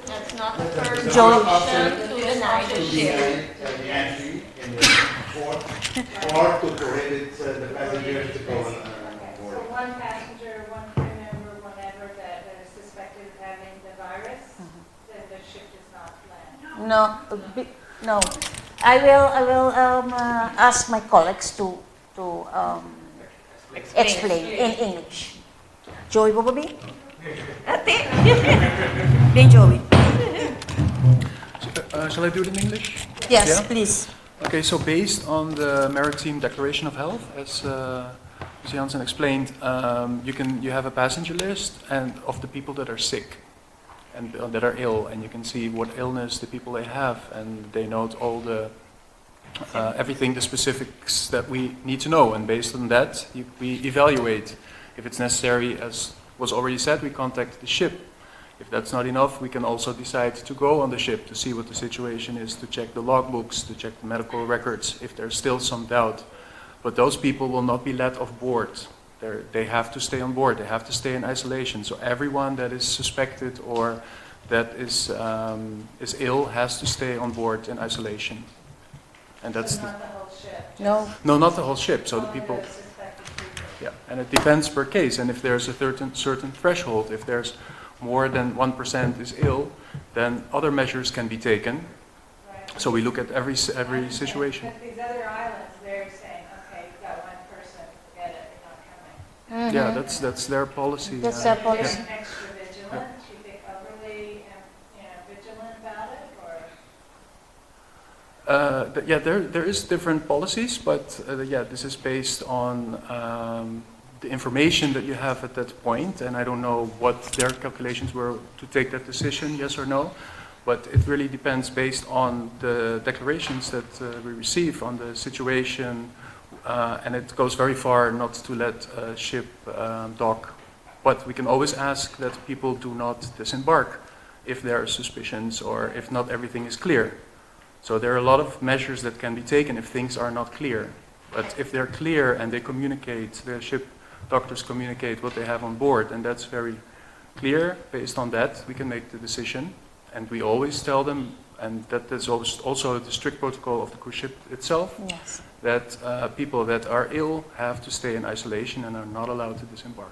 That's not the first Joe. option to deny the To ship. deny the entry in the port or to prohibit the passengers to go on Okay, board. so one passenger, one crew member, whatever, that is suspected of having the virus, then the ship does not land. No, no. I will ask my colleagues to explain in English. Joey, bo bin? Bin, Joey. Shall I do it in English? Yes, Yeah? please. Okay, so based on the Maritime Declaration of Health, as Ms. Jansen explained, you have a passenger list and of the people that are sick and that are ill, and you can see what illness the people they have, and they note all the everything, the specifics that we need to know, and based on that, we evaluate if it's necessary. As was already said, we contact the ship. If that's not enough, we can also decide to go on the ship to see what the situation is, to check the logbooks, to check the medical records, if there's still some doubt. But those people will not be let off board. They have to stay on board. They have to stay in isolation. So everyone that is suspected or that is ill has to stay on board in isolation. And that's So the, not the whole ship? No. Just No, not the whole ship. So the only people. those suspected people. Yeah, and it depends per case. And if there's a certain threshold, if there's more than 1% is ill, then other measures can be taken. So we look at every I understand. situation. But these other islands, they're saying, okay, you've got one person, forget it, you're not coming. Yeah, that's their policy. That's their policy. Are you extra vigilant? Do you think overly, vigilant about it, or? Yeah, there is different policies, but yeah, this is based on the information that you have at that point, and I don't know what their calculations were to take that decision, yes or no, but it really depends based on the declarations that we receive on the situation, and it goes very far not to let a ship dock, but we can always ask that people do not disembark if there are suspicions or if not everything is clear. So there are a lot of measures that can be taken if things are not clear. But if they're clear and they communicate, the ship doctors communicate what they have on board, and that's very clear. Based on that, we can make the decision. And we always tell them, and that is also the strict protocol of the cruise ship itself, that people that are ill have to stay in isolation and are not allowed to disembark.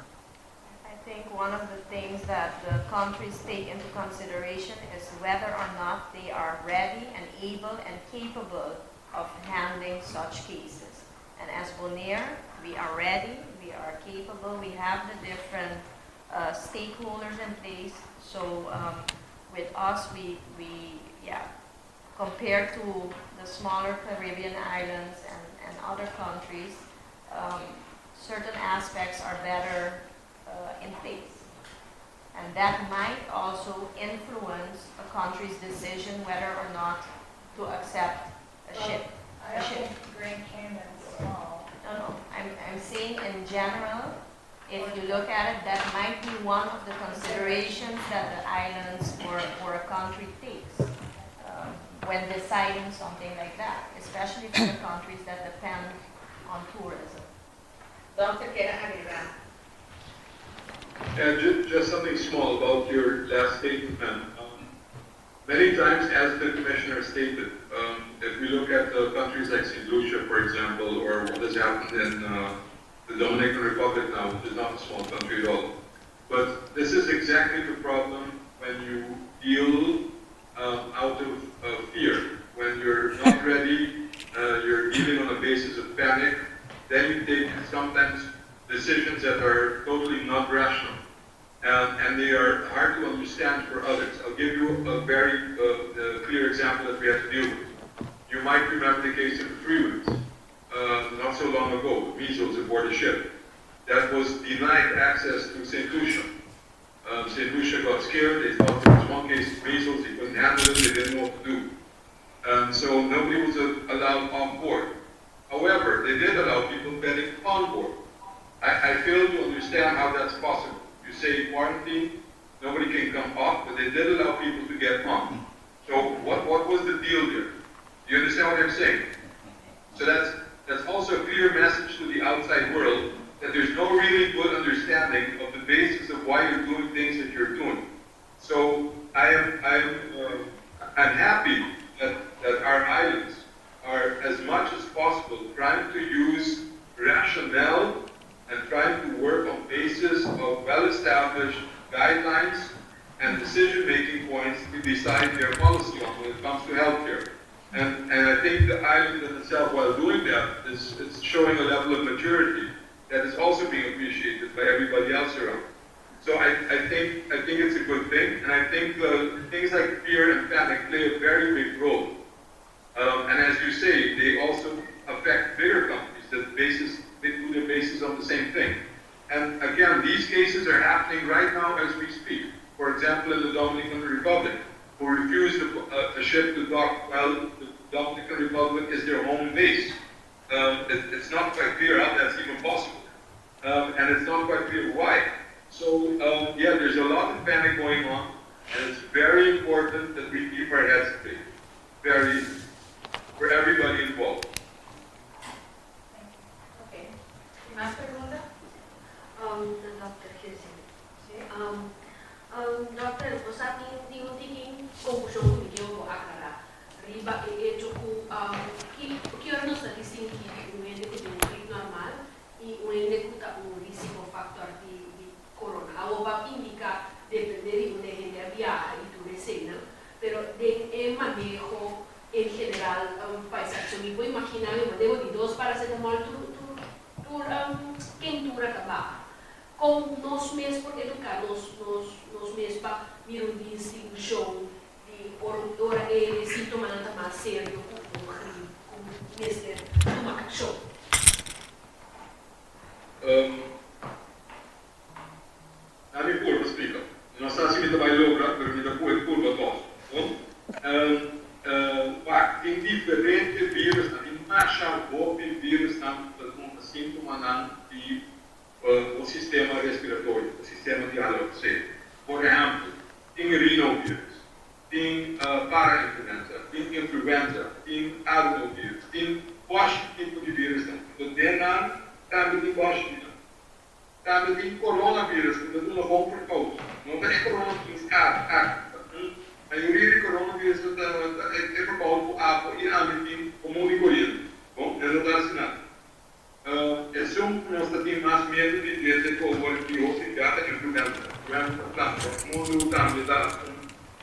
I think one of the things that the countries take into consideration is whether or not they are ready and able and capable of handling such cases. And as Bonaire, we are ready, we are capable, we have the different stakeholders in place. So with us, we compared to the smaller Caribbean islands and other countries, certain aspects are better in place. And that might also influence a country's decision whether or not to accept a Well, ship. I A don't ship. think Grand Cayman's small. No, no, I'm saying in general, If you look at it, that might be one of the considerations that the islands or a country takes when deciding something like that, especially for the countries that depend on tourism. Dòkter kier agregá? Yeah, just something small about your last statement. Many times, as the commissioner stated, if we look at the countries like St. Lucia, for example, or what has happened in the Dominican Republic now, which is not a small country at all. But this is exactly the problem when you deal out of fear. When you're not ready, you're dealing on a basis of panic, then you take sometimes decisions that are totally not rational. And they are hard to understand for others. I'll give you a very clear example that we have to deal with. You might remember the case of the Freelands, not so long ago, measles aboard a ship, that was denied access to St. Lucia. St. Lucia got scared, they thought there was one case of measles, they couldn't handle it, they didn't know what to do. So nobody was allowed on board. However, they did allow people getting on board. I fail to understand how that's possible. You say quarantine, nobody can come off, but they did allow people to get on. So what was the deal there? Do you understand what I'm saying? So that's also a clear message to the outside world that there's no really good understanding of the basis of why you're doing things that you're doing. So I'm happy that our islands are as much as possible trying to use rationale and trying to work on basis of well-established guidelines and decision-making points to decide their policy on when it comes to healthcare. And I think the island in itself, while doing that, is showing a level of maturity that is also being appreciated by everybody else around. So I think it's a good thing, and I think the things like fear and panic play a very big role. And as you say, they also affect bigger companies that they do their basis on the same thing. And again, these cases are happening right now as we speak. For example, in the Dominican Republic, who refused a ship to dock while the Dominican Republic is their home base. It's not quite clear how that's even possible. And it's not quite clear why. So, yeah, there's a lot of panic going on, and it's very important that we keep our heads straight. Very, for everybody involved. Ok. Mas pregunta? Dr. Kirsten. Dòkter, bo tin un tiki konfushon ku mi ke aklará. Riba e hecho ku ki ora nos ta distinguí un hende ku tin un grip normal i un hende ku ta un risk factor di corona. Awor bo a indiká dependé di unda hende a biaha i tur esei, pero den e maneho en general, pais, mi por imaginá, mi maneho di dos paracetamol tur keintura kaba. Kon nos mes por eduká nos mes pa mira un distinshon di ora e síntoma ta mas serio ku un grip, ku mester tuma akshon? Ami purba splika. No sa si mi ta bai logra, pero mi ta purba tòg. Bon? Wak, tin diferente virus, tin masha hopi virus nan ku síntomanan di e sistema respiratorio, e sistema di hala. Por ehèmpel, tin rhinovirus, tin parainfluenza, tin influenza, tin adenovirus, tin hopi tipo di virus. Anto, den nan, tambe tin hopi. Tambe tin coronavirus, ku ta un bon verkoud. No ta coronavirus A, A. Mayoria di coronavirus ta e verkoud ku abo i ami tin komun i koriente. Bon, e no ta asina. Esun ku nos tin mas miedu di dje ku di hopi ta influenza. Influenza tantu. Mundu tambe ta un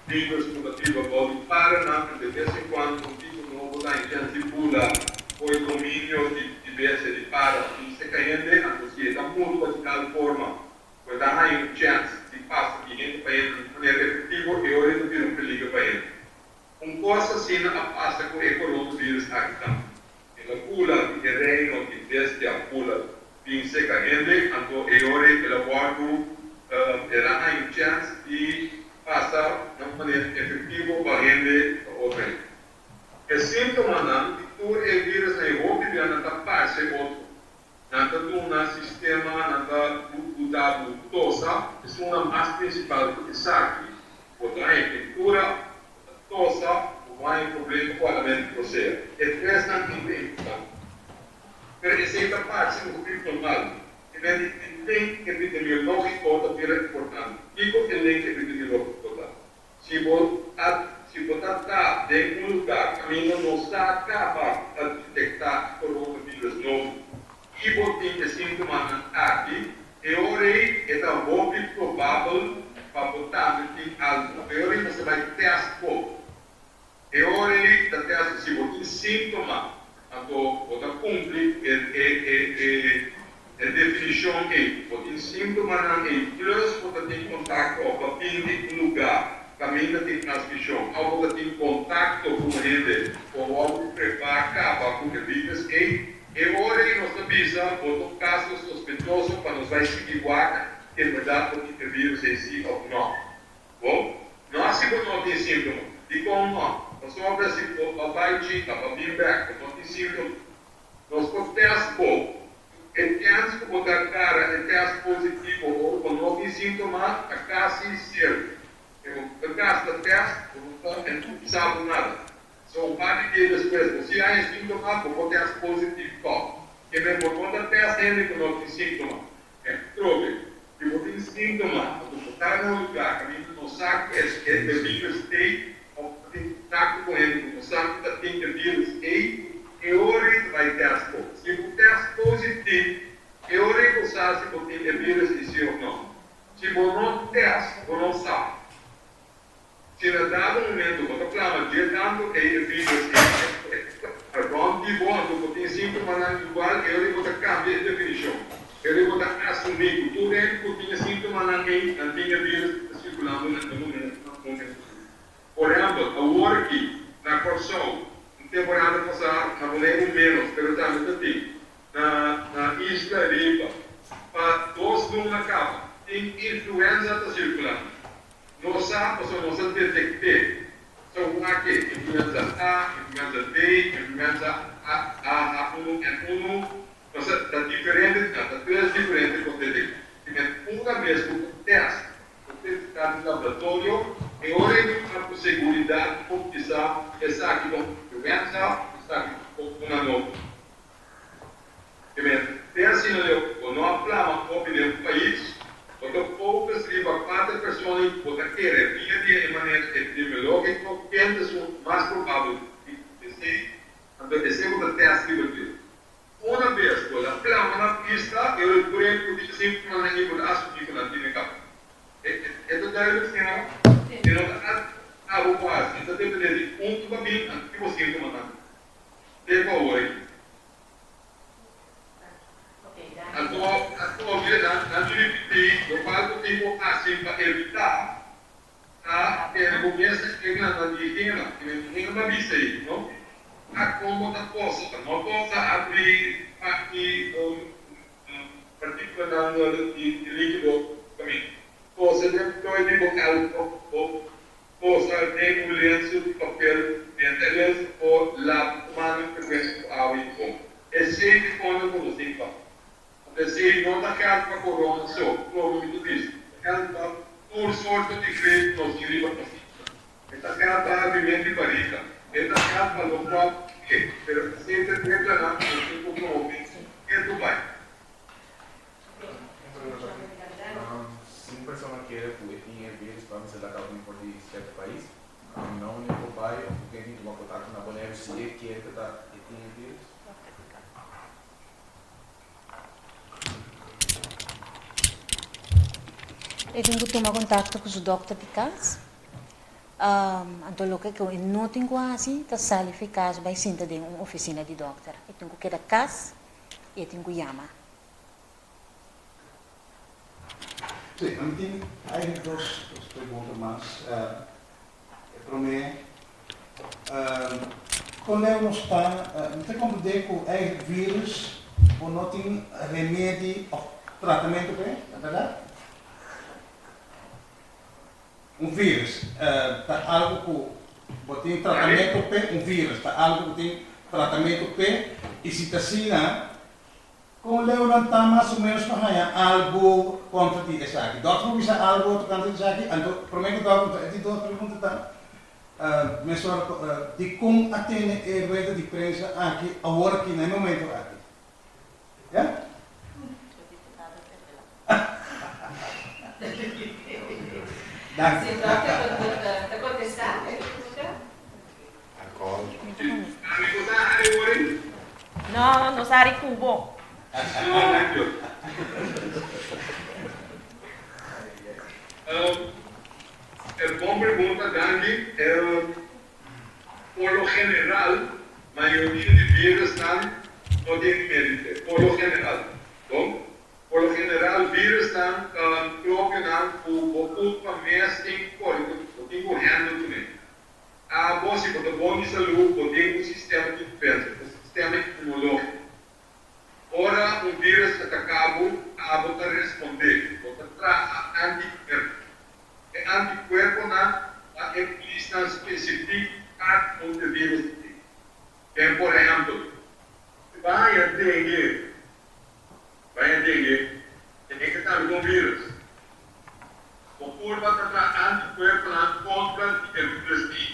virus mutativo bou di para nan de bes en kuando un tipo nobo ta intensá bula e dominio di bes di para i serka hende, anto si ta muta di tal forma ku ta un chèns di pasa di hende pa hende di manera efektivo i ora ta bira un peliger pa hende. Un kos asina a pasa ku e coronavirus aki tambe. El a bula di reino di bestia bula bin serka hende, anto e ora el a wòrdu el a un chèns di pasa di un manera efektivo pa hende pa otro hende. E síntomanan di tur e virus na hopi nan ta parse otro. Nan ta duna sistema, nan ta buta bo tosa, esunnan mas prinsipal ku esaki, bo ta haña keintura, bo ta tosa, bo haña problema ku alamentu di rosea. E tresnan ei ta importante. Pero esei ta parse un grip normal. E men di e link epidemiológiko ta bira importante. Kiko e link epidemiológiko ta? Si bo ta si bo ta ta den un lugá kaminda no sa kaba pa detektá e coronavirus nobo i bo tin e síntomanan aki, e ora ei e ta hopi probabel pa bo tambe tin algu. E ora ei mester bai tèst bo. E ora ei ta tèst si bo tin síntoma, anto bo ta kumpli e e e e e definishon ei. Bo tin síntomanan ei plus bo ta tin kontakto òf bo a bin di un lugá kaminda tin transmishon òf bo ta tin kontakto ku un hende ku a wòrdu prepá kaba ku e vírùs ei. E ora ei nos ta bisa bo ta un kaso sospechoso pa nos bai sigui wak si en bèrdat bo tin e vírùs ei sí òf nò. Bo no si bo no tin síntoma. Dikon no? Pasobra si bo a bai China pa bin bèk bo no tin síntoma. Nos por tèst bo. E kèns ku bo ta gara e tèst positivo ora bo no tin síntoma ta kasi sero. E bo ta gasta tèst, bo no ta sa bo nada. So un par di dia despues bo si haña síntoma, bo por tèst positivo tòg. Ke men bo no ta tèst hende ku no tin síntoma. E trobe, si bo tin síntoma òf bo ta na un lugá kaminda no sa ku e e vírùs ei òf bo tin kontakto ku hende ku no sa ku ta tin e vírùs ei, e ora ei ta bai tèst bo. Si bo tèst positif, e ora ei bo sa si bo tin e vírùs ei sí òf nò. Si bo no tèst, bo no sa. Si na dado momento bo ta plama dje tantu ei e virus ei ta rond di bo anto bo tin sintomanan igual e ora bo ta cambia e definicion. E ora bo ta asumi cu tur hende cu tin e sintomanan ei nan tin e virus cu ta circulando na e momento. Por ehempel awor aki na Corsou un temporada pasa na Boneiru menos pero tambe ta tin na na isla riba pa dos luna caba tin influenza ta circulando. Nos sa pasobra nos a detekt'é. Sa wak e influenza A, influenza B, influenza A, H1N1. Nos a ta diferente, ta tres diferente ku a detektá. Una bes ku bo tèst, bo tèst di laboratorio, e ora ei bo ta ku seguridat ku por bisa esaki ta un influenza, esaki ta una nobo. Primer, te asina leu bo no a plama hopi den un pais, bo ta focus riba cuanto persona y bo ta kere via di e manera epidemiologico ken ta esun mas probabel di esey, anto esey bo ta test riba dje. Una bes bo la plama na pista e ora tur hende cu tin sintomanan y bo ta asumi cu nan tin e caba. E ta duidelijk señora? E no ta abo cu haci, e ta depende di unda bo a bin anto ki bo sintomanan. Te cu awor aki. Anto atrobe nan di ripití lokual ku tin ku hasi pa evitá ta tene bo mes reglanan di higiena. I men higiena ta bisa ei, no? A kon bo ta tosa, no tosa abri parti partíkulanan di líkido kaminda. Tosa den ploi di bo èlbo òf Posa den un lensu di papel den e lensu por laba bo mannan frecuente cu awa y jabon. Esey di fondo cu nos tin pa. Anto esey no ta geld pa corona so, como mi ta bisa, ta geld pa tur sorto di grip nos tin riba nos isla. E ta geld pa habrimento di barica, e ta geld pa locual ke, pero esey ta reglanan cu nos tin cu promove ketu bay. Si un persona kere ku e tin e virus pa mester laga bin for di sierto pais, na unda e por bai of ku ken tin tuma kontakto na Boneiru si e kere ku ta e tin e virus? E tin ku tuma kontakto ku su dòkter di kas. Anto loke ku e no tin ku hasi ta sali fi kas bai sinta den un ofisina di dòkter. E tin ku keda kas i e tin ku yama. Sí, a mi tin eigenlijk dos dos pregunta mas. E promé, kon leu nos ta, mi ta komprendé ku eigenlijk virus bo no tin remedi òf tratamentu p'e, ta bèrdat? Un virus ta algu ku bo tin tratamentu p'e, un virus ta algu ku tin tratamentu p'e, i si ta asina. Kon leu nan ta mas o ménos pa haña algu kontra di esaki? Dòkter por bisa algu tokante di esaki? Anto promé ku dòkter ta e di dos pregunta ta, mesora dikon a tene e rueda di prensa aki awor aki na e momento aki? Ya? Danki. Si dòkter ta kontestá e pregunta. Alcohol. Ami bo ta hari wori? No, nos hari ku bo. Oh, thank you. E bon pregunta, danki. Por lo general, mayoria di virusnan no tin remedi. Por lo general. Bon? Por lo general, virusnan ta propionan ku bo kurpa mes tin ku kore ku, bo tin ku handle kuné. Abo, si bo ta bon di salú, bo tin un sistema di defensa, un sistema inmunológiko. Ora un vírus ataká bo, abo ta respondé, bo ta traha antikuerpo. E antikuerponan ta e polisnan spesifik kak kontra e vírus aki. Den por ehèmpel, si bo haña dengue, bo haña dengue, dengue tambe ta un vírus. Bo kurpa ta traha antikuerponan kontra di e vírus ei.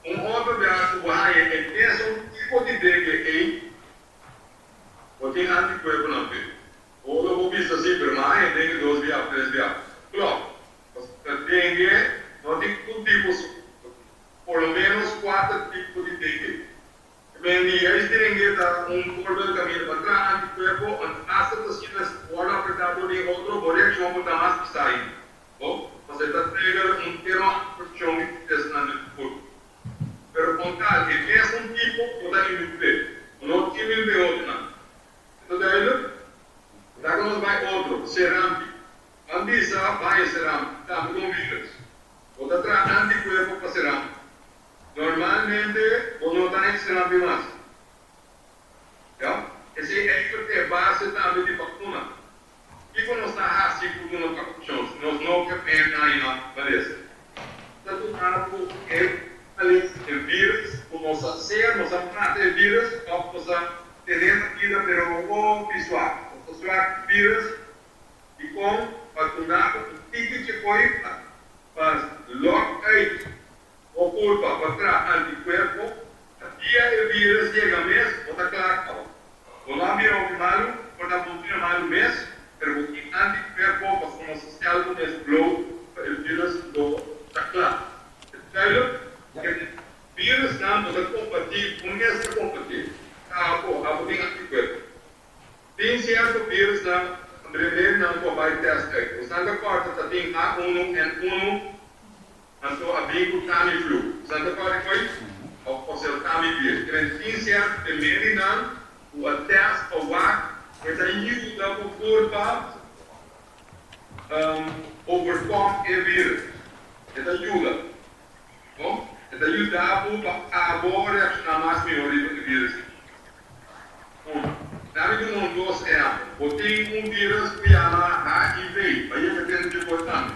Un otro biaha ku bo haña e mesun tipo di dengue ei, bo tin antikuerponan p'e. Bo lo por bisa si, pero mi a haña dengue dos bia of tres bia. Klòp. Pasobra dengue no tin un tipo so. Por lo ménos kuater tipo di dengue. Men di juist dengue ta un voorbeeld kaminda pa traha antikuerpo, anto asta ta asina si bo wòrdu afektá dor di e otro, bo reakshon por ta mas pisá ainda. Bo? Pasobra e ta trigger un terma reakshon di prosesonan den bo kurpo. Pero kon tal e mesun tipo bo ta inmün p'e, bo no inmün p'e otronan. E ta duidelijk? Laga nos bai otro, Serampi. Ban bisa bai e Serampi, tambe ta un virus. Bo ta traha antikuerpo pa Serampi. Normalmente bo no ta haña Serampi mas. Ja? Esei eigenlijk ta e base tambe di bakuna. Kiko nos ta hasi ku duna vakunashon si nos no ke p'e haña malesa? Ta duna ku e malesa, e virus, ku nos a sea nos a mata e virus òf nos a ten'é na bida pero hopi swak. Nos ta swak e virus dikon pa duna ku un tiki chikoi pa lòk uit bo kurpa pa traha antikuerpo, dia e virus yega mes bo ta kla kaba. Bo no a bira hopi malu, por ta bo bira malu mes, pero bo tin antikuerpo pasobra nos stel bo mes bloot pa e virus lo ta kla. E duidelijk? E virusnan bo ta kombatí, bo mes ta kombatí. Abo, abo tin antikuerpo. Tin sierto virusnan, remedinan ku a bai tèst uit. Bosnan ta kòrda ta tin H1N1, Anto a bin ku Tamiflu. Santa Kòrda koe? Òf Oseltamivir. Ke men tin sierto remedinan ku a tèst pa wak ku e ta yuda bo kurpa overkom e virus. E ta yuda. Bon? E ta yuda bo pa abo reakshoná mas mihó riba e virus aki. Un. Dami duna un dos ehèmpel. Bo tin un vírus ku yama HIV, bayé ta tende dje kos tambe.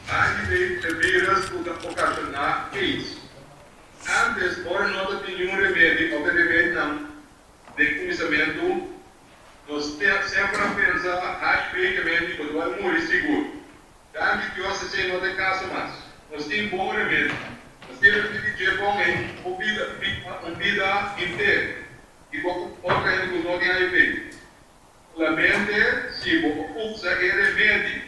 HIV ta e vírus ku ta okashoná aids. Ántes, ora no ta tin niun remedi òf e remedinan den kuminsamentu, nos semper a pensa HIV ta menti bo ta bai muri sigur. Danki Dios esei no ta e kaso mas. Nos tin bon remedi. Nos tin remedi dje bon ei bo bida biba un bida henter i bo ku otro hende ku no tin hiv. Solamente si bo usa e remedi.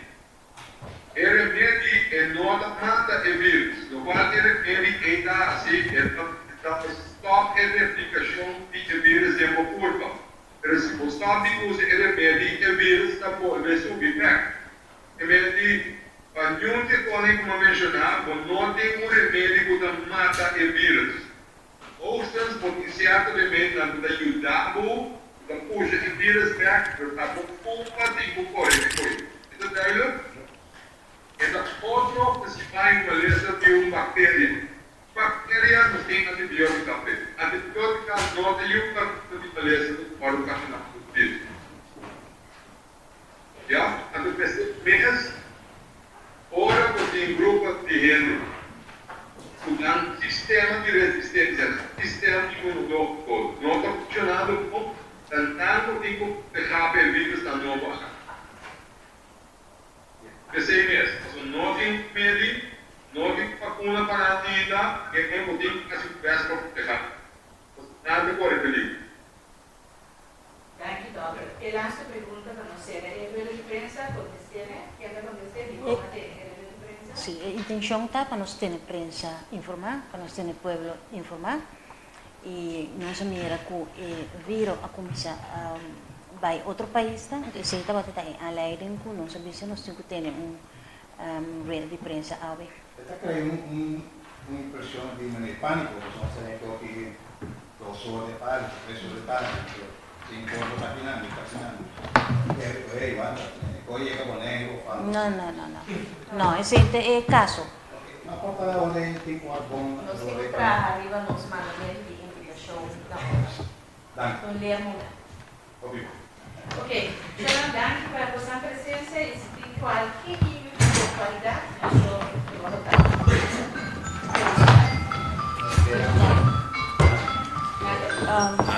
E remedi e no ta mata e virus. Lokual e remedi ei ta hasi e ta stòp e replikashon di e virus den bo kurpa. Pero si bo stòp di usa e remedi e virus ta bolbe subi bèk. En bes di pa niun di e konen ku mi a menshoná, bo no tin un remedi ku ta mata e vírus. Hoogstens bo tin sierto remedinan ku ta yuda bo, ku ta pusha e vírus bèk, pero ta bo kulpa tin ku kore di koe. E ta duidelijk? E ta otro ku si bai malesa di un bakteria. Bakteria nos tin antibiótika p'e. Antibiótika no ta yuda kontra di malesa ku ta wòrdu okashoná pa un vírus. Ya, anto p'esei mes ora bo tin grupo di hende ku nan sistema di resistencia, nan sistema inmunológico no ta funcionando bon, Ta nan ku tin ku protehá pa e virusnan nobo aki. P'esei mes, pasobra no tin remedi, no tin vakuna pa nan ainda, e men bo tin ku hasi bo bèst pa protehá. Pasobra nan ta kore peligro. Danki dòkter. E laatste pregunta pa nos sera e rueda di prensa, kontest'é. Ken ta kontest'é? Di kon a tene e rueda di prensa? Sí, e intenshon ta pa nos tene prensa informá, pa nos tene pueblo informá. I nos a mira ku e viro a kuminsá bai otro paisnan, anto esei tabata ta e aanleiding ku nos a bisa nos tin ku tene un rueda di prensa awe. E ta krea un impreshon di manera pániko, pasobra nos ta den toki dos or di atardi, tres or di atardi, anto sin importa ta kinan, ta kinan, e hey, wanta, e por yega Boneiru of algo. No, no, no, no. No, esei ta e kaso. Ma por ta ora e tin cu a bon Nos tin cu traha riba nos mandamento di invitacion na otro. Danki. Un leer moment. Hopi bon. Ok, Sharon danki pa bosan presencia y si tin cualke email di bo cualidad nos lo tuma contacto. Felicidad. Um.